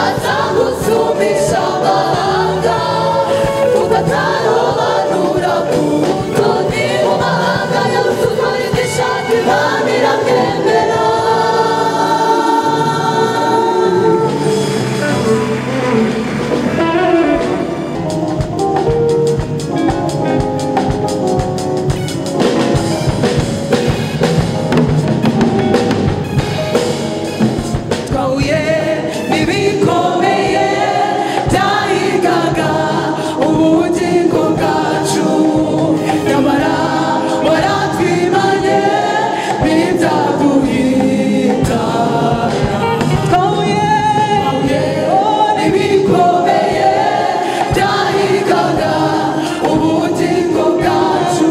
Azagusumisha amahanga kuko atarobanura ku butoni. Mu mahanga yose ukora ibyo ishaka, Imana irabyemera. Twahuye n'ibikomeye byahigaga ubugingo bwacu, nyamara waratwimanye ntibyaduhitana. Twahuye n'ibikomeye byahigaga ubugingo bwacu,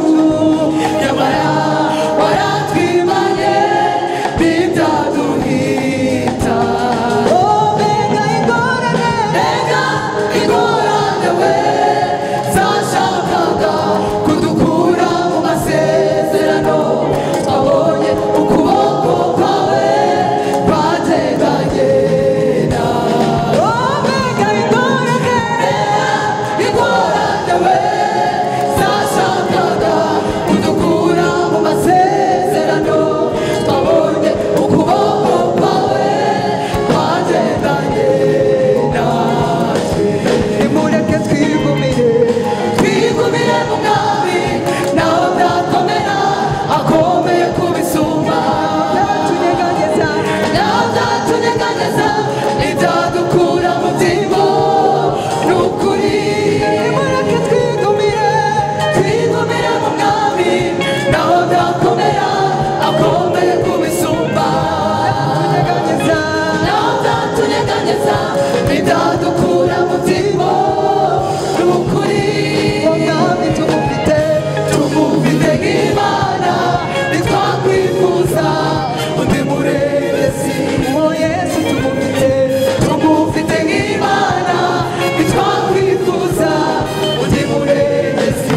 nyamara waratwimanye ntibyaduhitana. Mbega ingorane, mbega ingorane we zashakaga kudukura mu masezerano, twabonye ukuboko kwawe kwagendanye nawe. Mbega ingorane, ingorane we zashakaga kudukura mu masezerano, twabonye ukuboko kwawe kwagendanye natwe. Nimureke twigumire, twigumire mu Mwami, naho byakomera akomeye kubisumba. Byatunyeganyeza, naho byatunyeganyeza, ntibyadukura mu byibo, ni ukuri. Nimureke twigumire, twigumire mu Mwami, naho byakomera akomeye kubisumba. Byatunyeganyeza, naho byatunyeganyeza, ntibyadukura mu byibo, ni ukuri. Umwami tumufite, tumufite nk'Imana, ntitwakwifuza undi murerezi. Uwo Yesu tumufite, tumufite nk'Imana, ntitwakwifuza undi murerezi.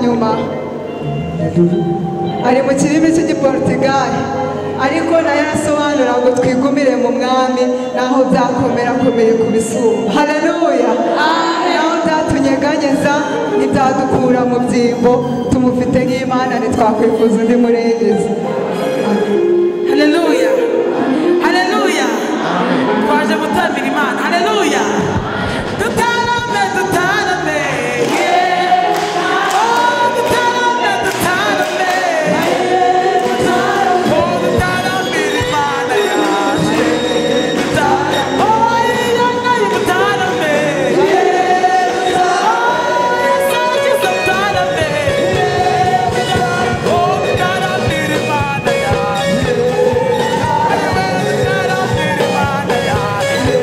nyuma ari mu kirimi cy'igiportugali ariko nayo arasobanura ngo twigumire mu mwami naho byakomera komeye kubisumba. Haleluya. Naho byatunyeganyeza ntibyadukura mu byimbo, tumufite nk'Imana ntitwakwifuza undi murengezi. Haleluya. Haleluya. Twaje gutambira Imana. Haleluya. Dutarame, dutarame. Oh, dutarame, dutarame. Oh, dutaramira Imana yaje. Oh, iyana dutarame. Oh, Yesu akiza dutarame. Oh, dutaramira Imana yaje. Dutaramira Imana yaje.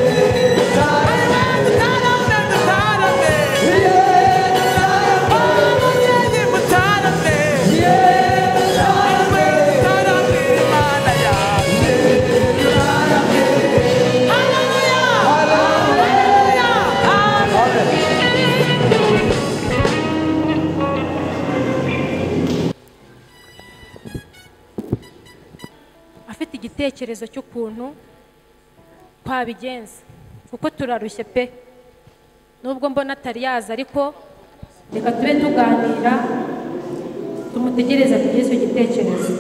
Afite igitekerezo cy'ukuntu twabigenza kuko turarushye pe, nubwo mbona atari yaza ariko reka tube tuganira tumutegereze tugeze icyo gitekerezo.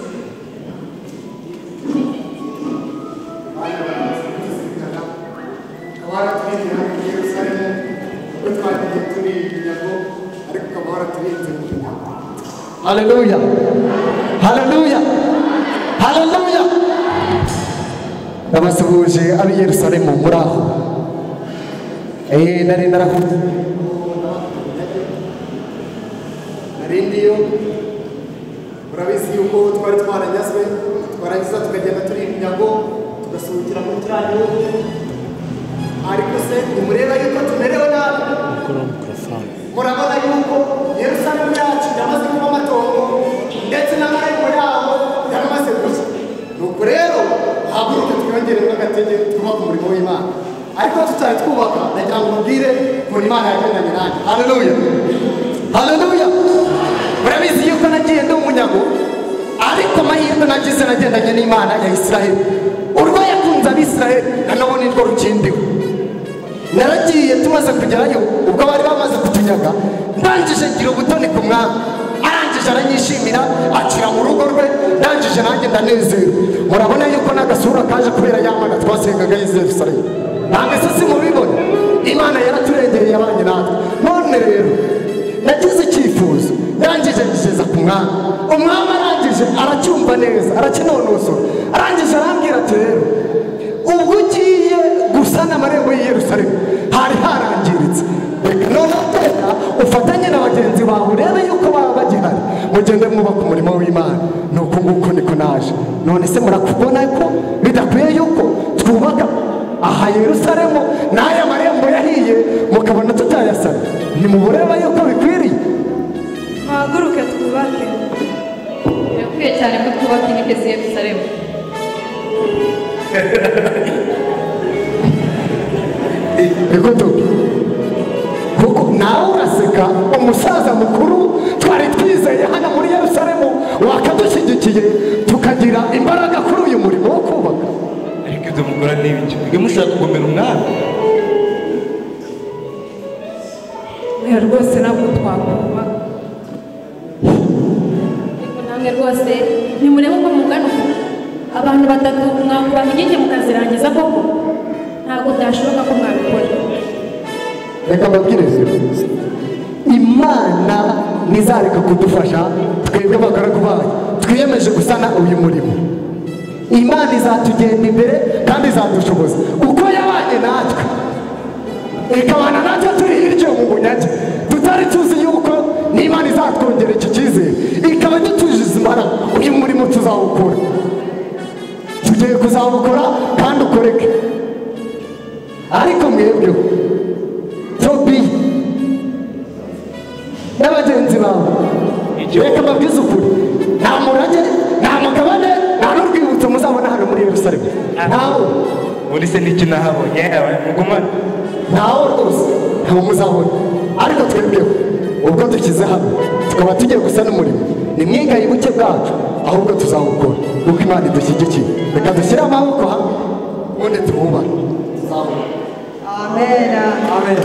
Haleluya. Haleluya. Haleluya. Ndabasuhuje ab'i Yerusalemu muri aho. Nari narahuze. Nari ndiyo. Murabizi yuko twari twaranyazwe, twarangiza tukagenda turi iminyago, tugasubukira muri kiriya gihugu. Ariko se nimureba yuko tumerewe nabi. Murabona yuko Yerusalemu yacu yamaze kuba amatongo ndetse n'amarembo yaho yaramaze gushya. Nuko rero haguruke twiyongeremo agatege twubake umurimo w'Imana. Ariko tutari twubaka, ndagira ngo mbabwire ukuntu Imana yagendanye nanjye. Haleluya. Haleluya. Murabizi yuko nagiye ndi umunyago, ariko amahirwe nagize nagendanye n'Imana ya Israheli. Urwo yakunze Abisiraheli na n'ubu nirwo rukindiwe. Naragiye tumaze kugerayo ubwo bari bamaze kutunyaga, ndangije ngira ubutoni ku mwami, arangije aranyishimira akira mu rugo rwe, ndangije nanjye ndanezerwa. Murabona yuko n'agasura kaje kubera ya mana twasengaga y'i Yerusalemu. Ntabwo se simubibona, Imana yaraturengereye yabanye natwe. None rero nagize icyifuzo, ndangije ngigeza ku mwami. Umwami arangije aracyumva neza, arakinonosora, arangije arambwira ati rero ubwo ugiye gusana amarembo y'i Yerusalemu hari harangiritse, reka noneho teka ufatanye na bagenzi bawe urebe yuko baba bagihari, mugende mwubaka umurimo w'Imana. Nuko nguko niko naje. None se murakubona ko bidakwiye yuko twubaka aha Yerusalemu n'aya marembo yahiye mukabona tutayasana? Ntimubureba yuko bikwiriye? Muhaguruke twubake. Birakwiye cyane ko twubaka inkike z'i Yerusalemu. Niko kuko nawe uraseka, umusaza mukuru twari twizeye hano muri Yerusalemu wakadushyigikiye tukagira imbaraga kuri uyu murimo wo kubaka. Ariko ibyo mukora ni ibiki? Mwebwe mushaka kugomera umwami? Oya rwose ntabwo twakubaka. Ariko namwe rwose ntimurebe uko mungana uku, abantu batatu mwakubaka inkike mukazirangiza koko? Ntabwo byashoboka ko mwabikora. Reka mbabwire rero, Imana ntizareka kudufasha twebwe abagaragu bayo twiyemeje gusana uyu murimo. Imana izatugenda imbere kandi izadushoboza uko yabanye natwe, ikabana natwe turi hirya mu bunyage tutari tuzi yuko n'Imana izatwongera iki cyizere, ikaba idutujije imbaraga. Uyu murimo tuzawukora, tugiye kuzawukora kandi ukoreke. Ariko mwebweho Tobi n'abagenzi bawe, reka mbabwize ukuri, nta murage, nta mugabane, nta n'urwibutso muzabona hano muri Yerusalemu. Ntawo. Ubundi se n'iki nahabonye? Mugumane. Ntawo rwose, ntawo muzabona. Ariko twebweho ubwo dushyize hamwe Tukaba tugiye gusa n'umurimo. Nimwigaye ubuke bwacu, ahubwo tuzawukora kuko Imana idushyigikiye. Reka dushyire amaboko hamwe ubundi tuwubake. Amen. Amen.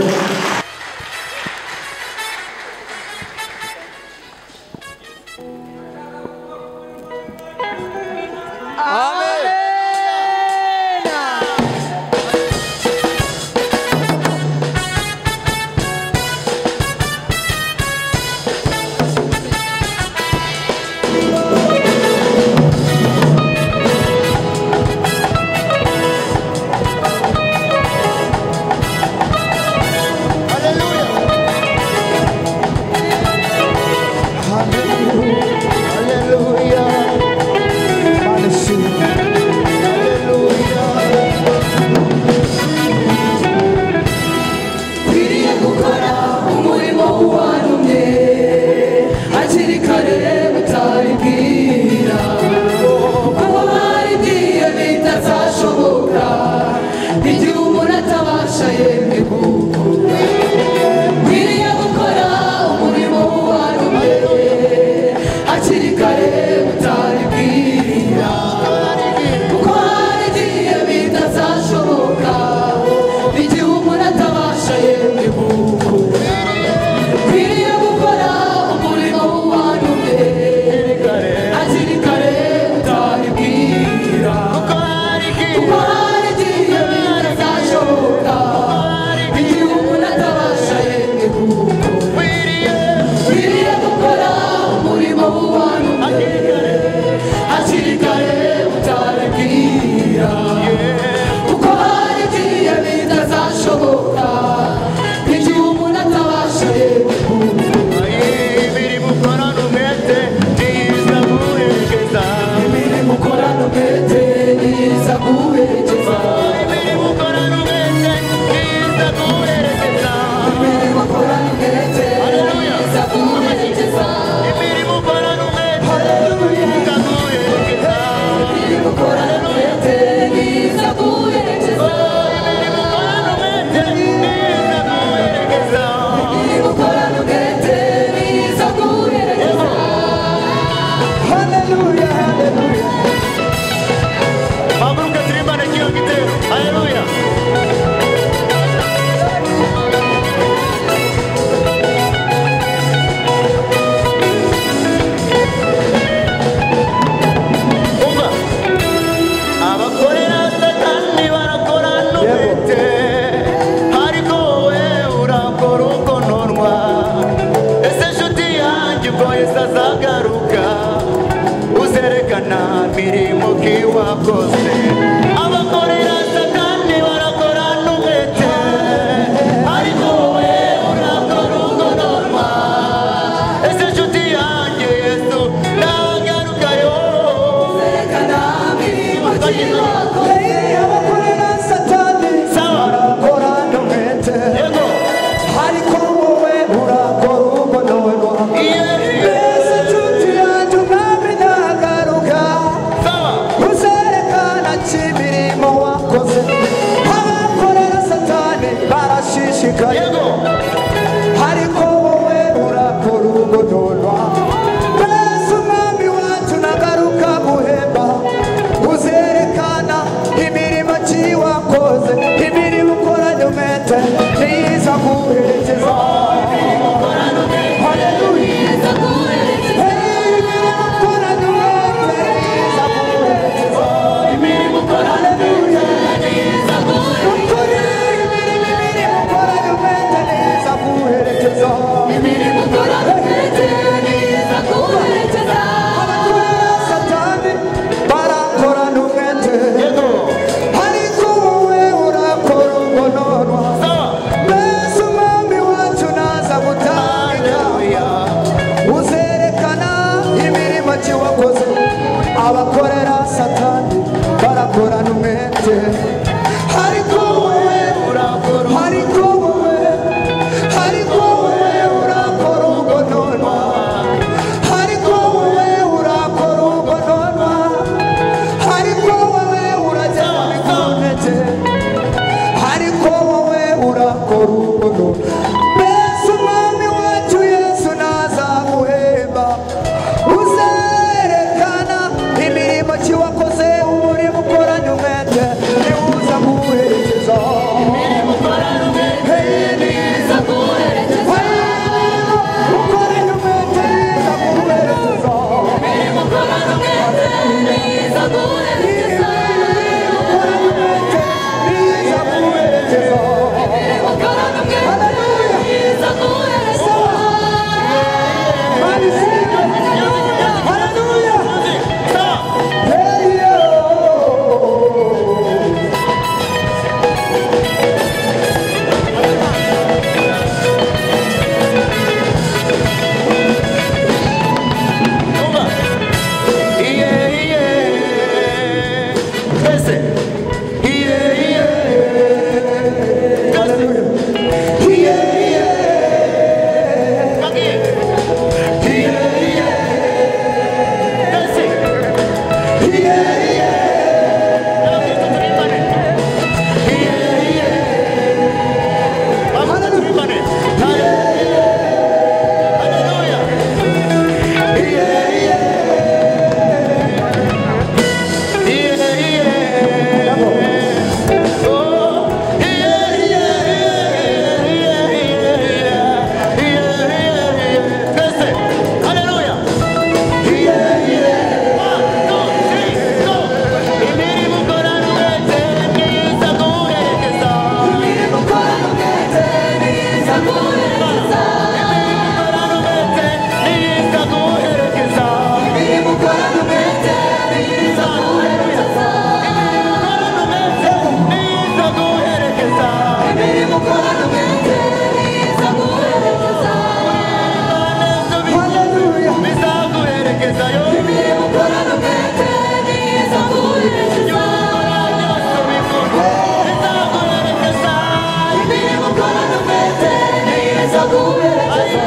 guherekeza.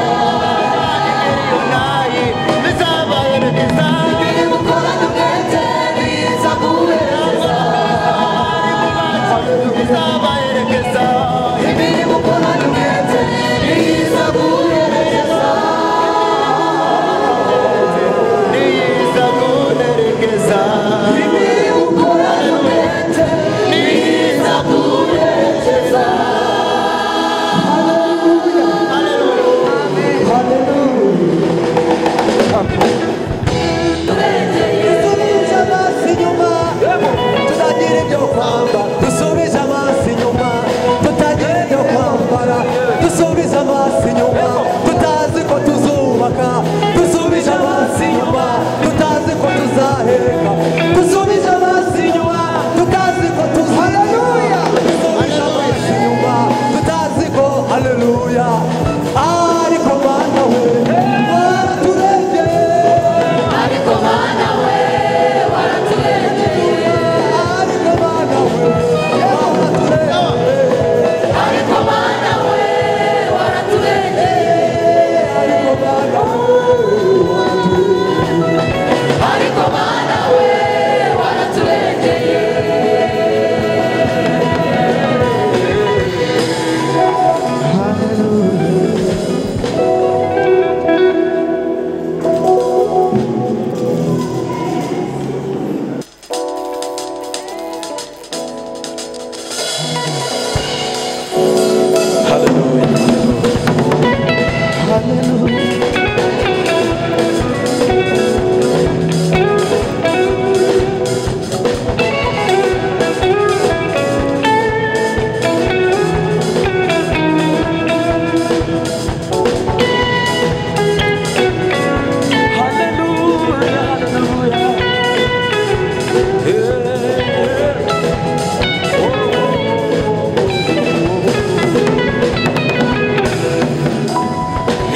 Imirimo ukorana umwete niza guherekeza. Imirimo ukorana umwete niza guherekeza. Imirimo ukorana umwete niza guherekeza. Hallelujah. Hallelujah. Dusubije amaso inyuma tutagira ibyo kwambara, dusubije amaso inyuma tutagira ibyo kwambara, dusubije amaso inyuma tutazi ko tuzubaka, dusubije amaso inyuma tutazi ko tuzaheka, dusubije amaso inyuma tutazi ko tuzaheka, dusubije amaso inyuma tutazi ko haleluya. Ariko Mana we waraturengeye, Ariko Mana we waraturengeye, ariko Mana we waraturengeye, ariko Mana we waraturengeye, ariko Mana we waraturengeye. ariko Mana we waraturengeye.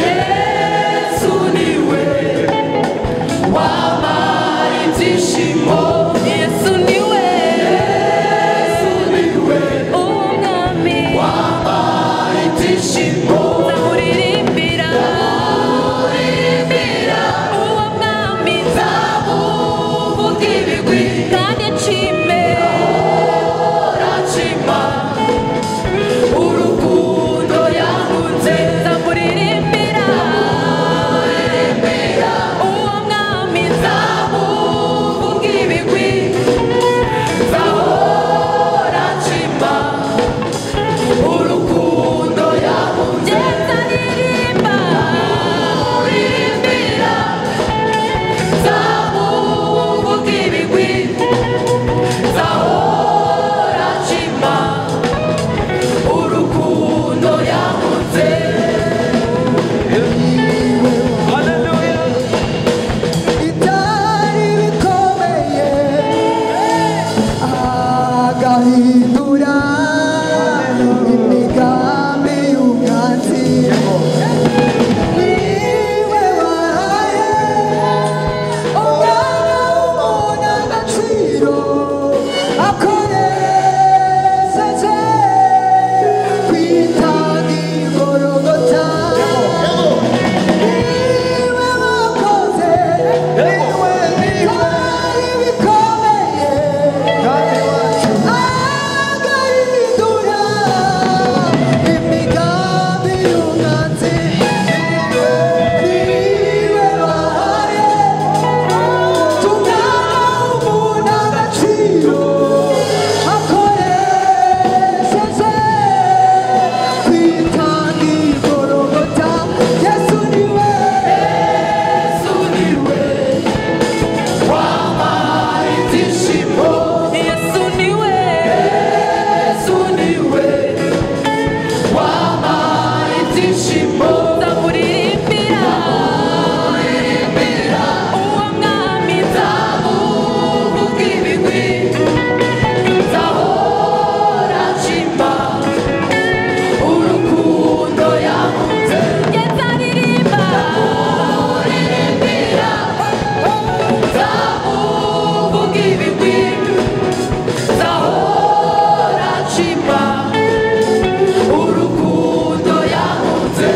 Yesu niwe wampaye ibyishimo, Yesu niwe, Yesu niwe umwami wampaye ibyishimo, nzamuririmbira, nzamuririmbira uwo mwami, nzamuvuga ibigwi kandi nshime, ahora nshima urukundo yankunze, nzamuririmbira, nzamuririmbira uwo mwami, nzamuvuga ibigwi, nzahora nshima urukundo yankunze, nzaririmba, nzamuririmbira, nzamuvuga ibigwi, nzahora nshima urukundo yankunze. Ibyari bikomeye agahindura imigambi y'umwanzi, niwe wahaye umwana w'umuntu agaciro, akoresheje kwitanga igorogota. Niwe wakoze, niwe byari bikomeye agahindura imigambi y'umwanzi, niwe wahaye umwana w'umuntu agaciro, akoresheje kwitanga igorogota. Yesu niwe, Yesu niwe wampaye ibyishimo, Yesu niwe, Yesu niwe wampaye ibyishimo, nzamuririmbira, nzamuririmbira uwo mwami, nzamuvuga ibigwi, nzahora nshima urukundo yankunze, nzaririmba, nzamuririmbira, nzamuvuga ibigwi, nzahora nshima urukundo yankunze.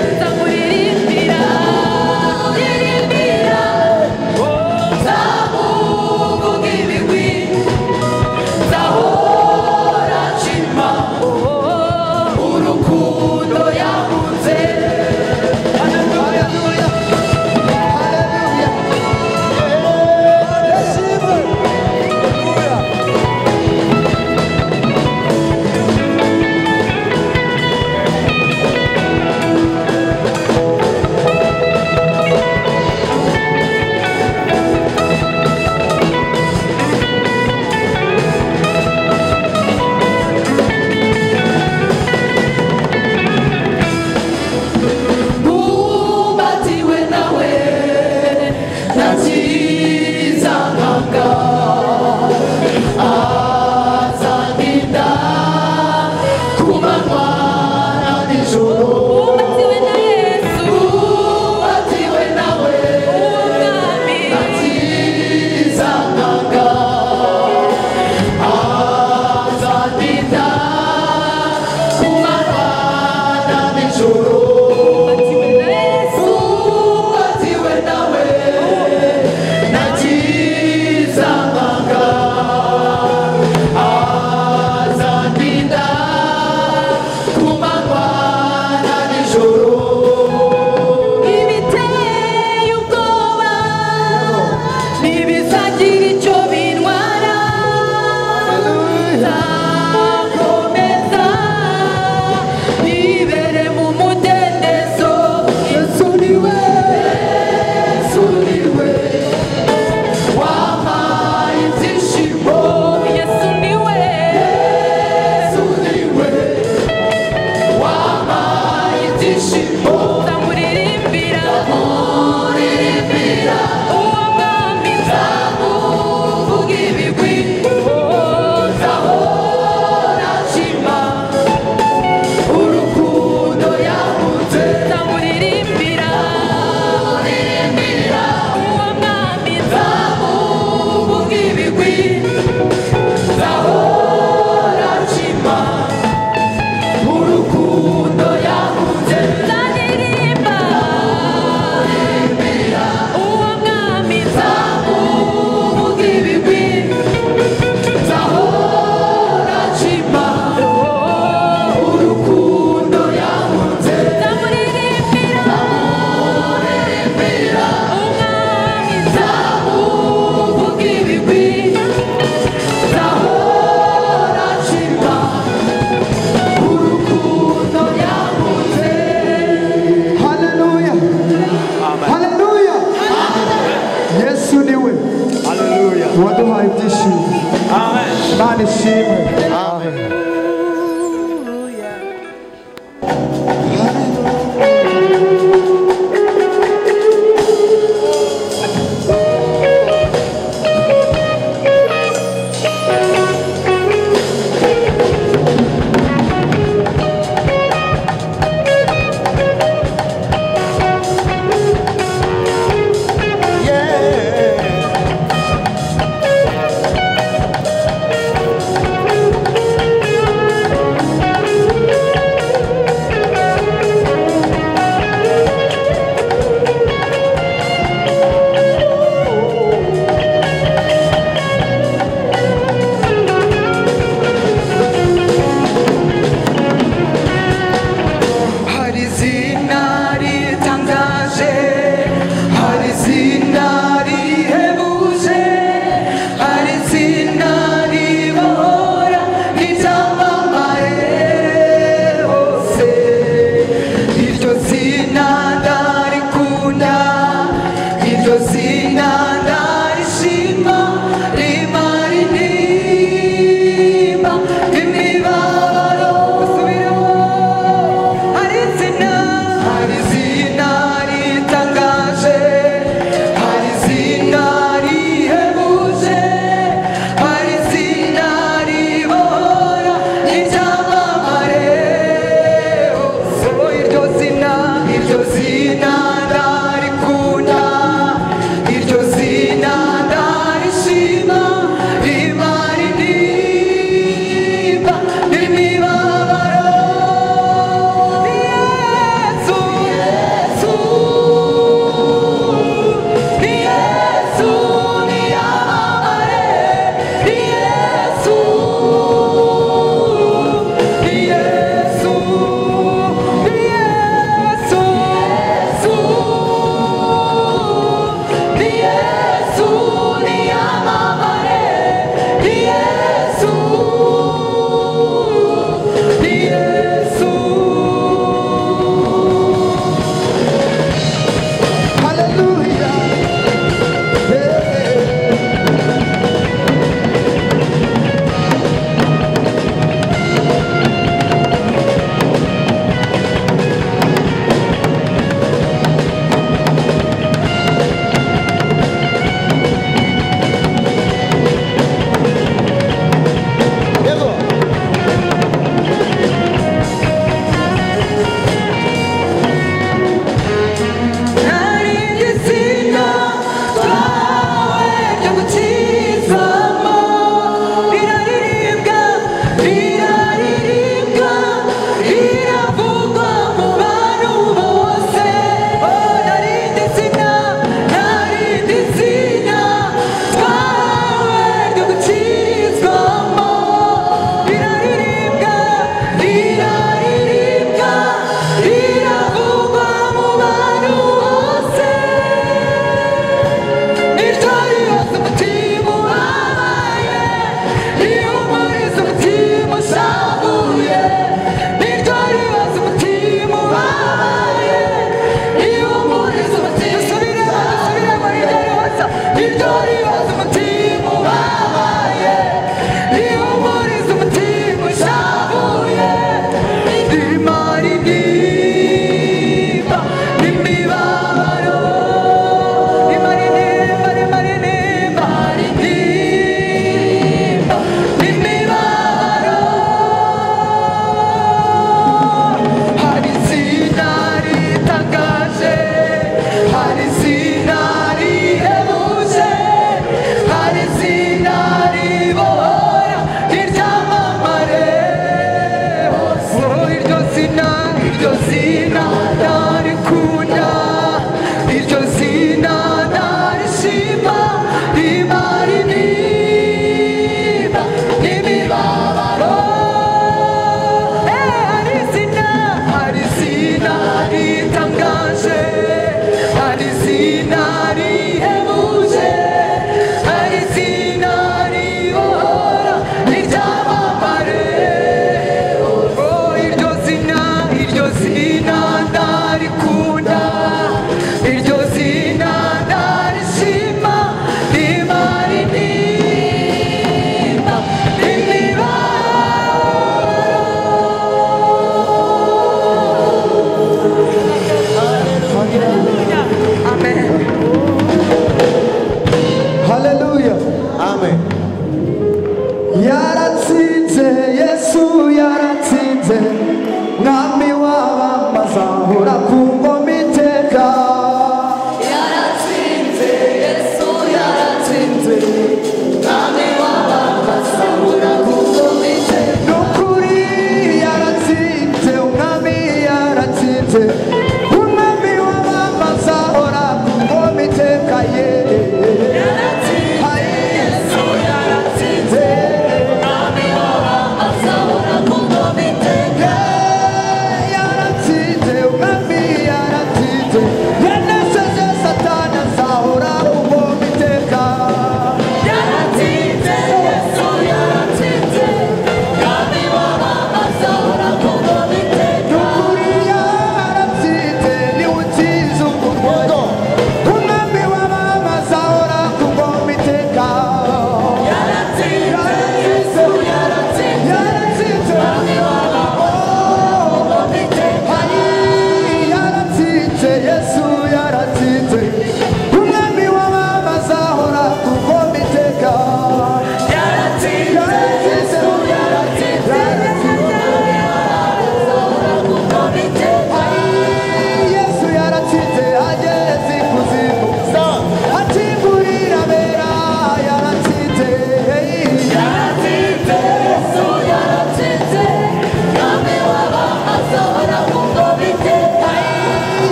ibyishimo. Nzamuririmbira, nzamuririmbira uwo mwami, nzamuvuga ibigwi, nzahora nshima urukundo yankunze. Nzamuririmbira, nzamuririmbira uwo mwami, nzamuvuga ibigwi, nzahora nshima urukundo yankunze. Nzaririmba uwo mwami, nzamuvuga ibigwi, nzahora nshima urukundo yankunze. Nzamuririmbira, nzamuririmbira umwami, nzamuvuga ibigwi, nzahora nshima urukundo yankunze. Haleluya, haleluya. Yesu niwe Haleluya. waduhaye ibyishimo. Imana ishimwe. Amen. Hari izina ritangaje, hari izina rihebuje, hari izina ribohora n'iryamamare hose. Iryo zina ndarikunda, iryo zina ndarishima, rimara intimba, imibabaro. Subiramo. Hari izina, hari izina ritangaje, hari izina rihebuje, hari izina ribohora n'iryamamare hose. Iryo zina, iryo zina ndarikunda, iryo zina ndarishima, rimara intimba n'imibabaro. Yesu, Yesu,